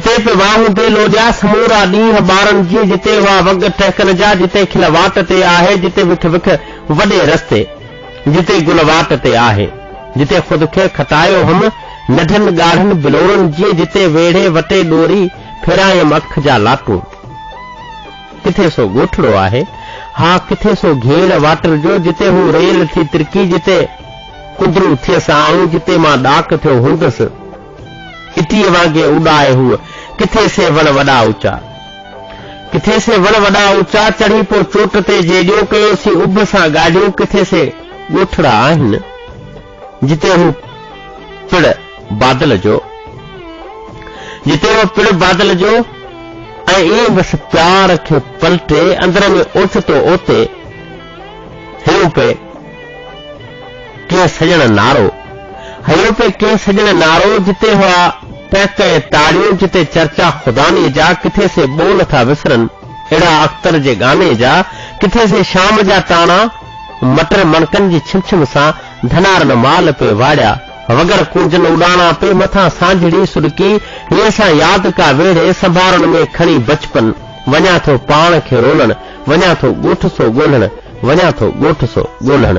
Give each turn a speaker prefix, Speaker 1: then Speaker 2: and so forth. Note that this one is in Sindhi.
Speaker 1: جتي پي واهوندي لوڏيا سمورا ڏينهن ٻارن جيئن جتي هئا وڳ ٽهڪن جا جتي کل واٽ تي آهي جتي وک وک وڏي رستي جتي گل واٽ تي آهي جتي خود کي کٽايو هئم ننڍن ڳاڙهن بلورن جيئن جتي ويڙهي وٽي ڏوري ڦيرايم اک جا لاٽون ڪٿي سو ڳوٺڙو آهي ها ڪٿي سو گهيڙ واٽر جو جتي هو ريل ٿي ترڪي جتي ڪندرو ٿيس آئون جتي مان ڏاڪ ٿيو هوندس. اٽيء وانگي اڏائي هوء، ڪٿي سي وڻ وڏا اوچا. ڪٿي سي وڻ وڏا اوچا، چڙهي پو چوٽ تي جيڏيون، ڪيوسين اڀ سان ڳالهيون، ڪٿي سي ڳوٺڙا آهن، جتي هو پڙ بادل جو. جتي هو پڙ بادل جو، ۽ ائين بس پيار کي پلٽي، اندر ۾ اوچتو اوتي، هيون پئي ڪنهن سڄڻ نعرو. هنيو پئي ڪنهن سڄڻ نعرو، جتي هئا ٽهڪ ۽ تاڙيون، جتي چرچا خداني جا، ڪٿي سي ٻول ٿا وسرن، اهڙا اختر جي گاني جا، ڪٿي سي شام جا ٽاڻا، مٽر مڻڪن جي ڇم ڇم سان، ڌنارن مال پئي واڙيا، وگر ڪونجن اڏاڻا پئي، مٿان سانجهڙي سڏڪي، هينئين سان ياد ڪا ويڙهي، سنڀارن ۾ کڻي بچپن، وڃان ٿو پاڻ کي رولڻ. وڃان ٿو ڳوٺ سو ڳولڻ، وڃان ٿو ڳوٺ سو ڳولڻ.